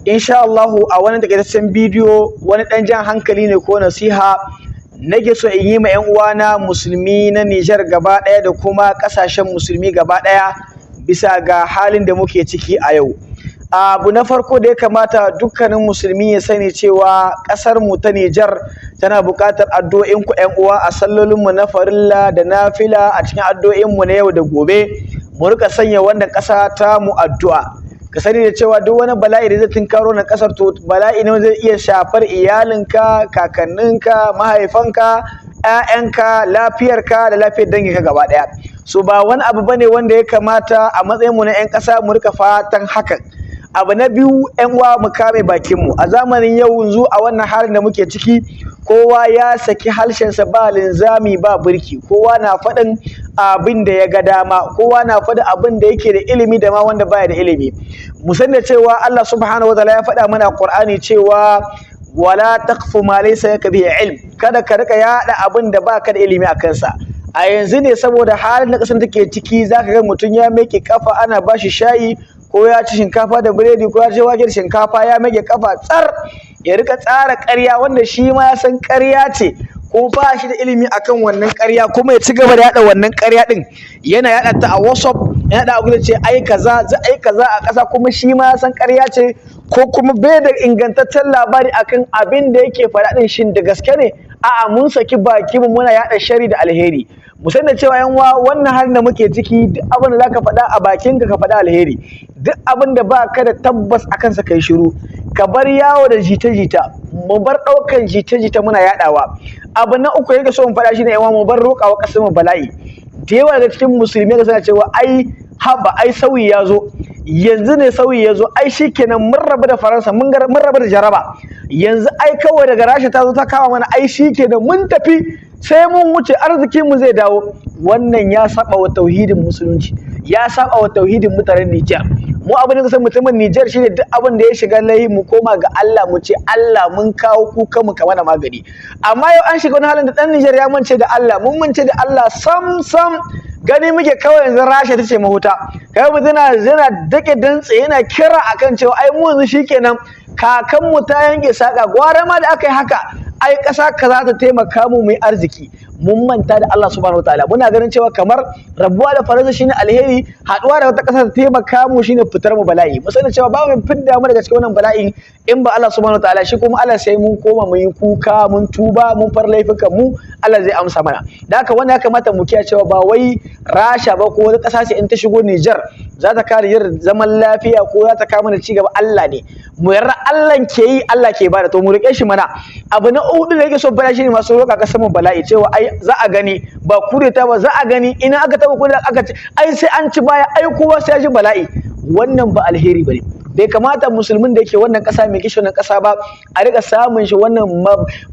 Insha Allah a wani takaitaccen bidiyo, wani ɗan jan hankali ne ko nasiha nake so in yi ma 'yan uwana musulmi na Nijar gaba ɗaya da kuma ƙasashen musulmi gaba ɗaya bisa ga halin da muke ciki a yau. Abu na farko da ya kamata dukkanin musulmi ya sani cewa ƙasar mu ta Nijar tana buƙatar addu'o'in ku, 'yan uwa, a sallolin mu na farilla da nafila, a cikin addu'o'in mu na yau da gobe mu rika sanya wannan ƙasa ta mu addu'a. Ka sani da cewa duk wani bala'i da zai tunkaro na ƙasar, to bala'i ne zai iya shafar iyalinka, kakanninka, mahaifanka, 'ya'yanka, lafiyarka da lafiyar danginka gaba ɗaya. So ba wani abu bane wanda ya kamata a matsayin mu na 'yan ƙasa mu rika fatan hakan. Abu na biyu, 'yan uwa, mu kame bakin mu. A zamanin yau yanzu, a wannan halin da muke ciki, kowa ya saki harshensa ba linzami ba birki. Kowa na faɗin abin da ya ga dama, kowa na faɗin abin da yake da ilimi da ma wanda baya da ilimi. Mu san da cewa Allah Subhanahu wataala ya faɗa mana Qur'ani cewa "Wala taqfu ma laysa laka bihi ilm", kada ka rika yaɗa abin da baka da ilimi a kansa. A yanzu ne, saboda halin da ƙasar take ciki, zaka ga mutum ya miƙe kafa, ana bashi shayi, ko ya ci shinkafa da biredi, ko ya ci wake da shinkafa, ya miƙe kafa tsar, ya rika tsara ƙarya wanda shi ma ya san ƙarya ce ko ba shi da ilimi akan wannan ƙarya, kuma ya ci gaba da yaɗa wannan ƙarya ɗin. Yana yaɗa ta a WhatsApp, yana yaɗa a ce ai kaza za ai kaza a ƙasa, kuma shi ma ya san ƙarya ce, ko kuma bai da ingantaccen labari akan abin da yake faɗa ɗin, shin da gaske ne? A'a, mun saki baki mu muna yaɗa sharri da alheri. Mu san da cewa, yan uwa, wannan halin da muke ciki, duk abin da zaka faɗa a bakinka, ka faɗa alheri. Duk abin da ba ka da tabbas akan sa, kai shiru, ka bar yawo da jita-jita. Mu bar ɗaukan jita-jita muna yaɗawa. Abu na uku yake so mu faɗa shine, yan uwa, mu bar roƙawa ƙasar mu bala'i. Da yawa daga cikin musulmi da suna cewa ai haba, ai sauyi ya zo, yanzu ne sauyi ya zo, ai shikenan mun rabu da Faransa, mun rabu da jaraba, yanzu ai kawai daga Rasha ta zo ta kama mana, ai shikenan mun tafi, sai mun wuce, arzikin mu zai dawo. Wannan ya saba wa tauhidin musulunci, ya saba wa tauhidin mutanen Nijar. Mu abin da san mutumin Nijar shine duk abin da ya shiga layi, mu koma ga Allah, mu ce Allah mun kawo kuka mu kama da magani. Amma yau an shiga wani halin da dan Nijar ya mance da Allah, mun mance da Allah sam sam. Gani muke kawai yanzu Rasha ta ce mahuta. Kai mutum yana dake dantse, yana kira akan cewa ai mu yanzu shikenan, kakanmu ta yanke saka, gwara ma da aka yi haka, ai ƙasa kaza ta taimaka mu mu yi arziki. Mun manta da Allah Subhanahu wataala. Muna ganin cewa kamar rabuwa da Faransa shine alheri, haɗuwa da wata ƙasa ta taimaka mu shine fitar mu bala'i. Mu sani cewa ba mu fidda mu daga cikin wannan bala'i in ba Allah Subhanahu wataala. Shi kuma Allah sai mun koma mun yi kuka, mun tuba, mun far laifukan mu, Allah zai amsa mana. Da haka wannan ya kamata mu kiyaye cewa ba wai Rasha ba ko wata ƙasa ce in ta shigo Niger za ta kare yin zaman lafiya ko za ta kawo mana ci gaba. Allah ne mu yarda Allah ke yi, Allah ke bada, to mu rike shi mana. Abu na hudu da yake so bala shine masu roƙa kasar mu bala'i, cewa ai za a gani, ba kudeta ba, za a gani, ina aka taba kudeta, aka ci, ai sai an ci baya, ai kowa sai ya ji bala'i. Wannan ba alheri bane. Bai kamata musulmin da yake wannan ƙasa, mai kishin wannan ƙasa ba, a rika samun shi wannan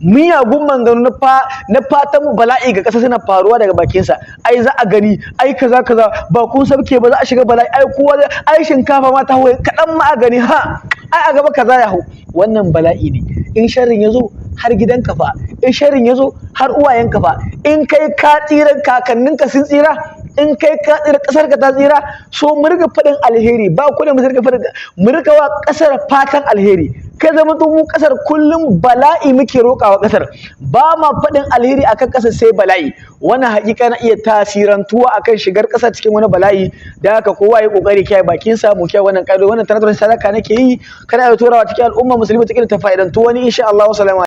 miyagun maganganu na fatan bala'i ga ƙasa suna faruwa daga bakinsa. Ai za a gani, ai kaza kaza, ba kun sabke ba, za a shiga bala'i, ai kowa, ai shinkafa ma ta hau kaɗan ma, a gani ha, ai a gaba kaza ya hau. Wannan bala'i ne. In sharrin ya zo har gidanka fa, in sharrin ya zo har uwayenka fa, in kai ka tsira, kakanninka sun tsira. In kai ka tsira, kasar ka ta tsira. So mu riga faɗin alheri, ba ku da mu riga faɗin, mu riga wa kasar fatan alheri. Kai zama to mu kasar kullum bala'i muke roƙawa kasar, ba ma faɗin alheri akan kasar sai bala'i. Wannan hakika na iya tasirantuwa akan shigar ƙasa cikin wani bala'i. Da haka kowa ya kokari kiyaye bakin sa, mu kiyaye wannan ƙa'idodi. Wannan tanatar sadaka nake yi, kana da turawa cikin al'umma musulmi cikin ta fa'idantu wani, insha Allah. Wassalamu.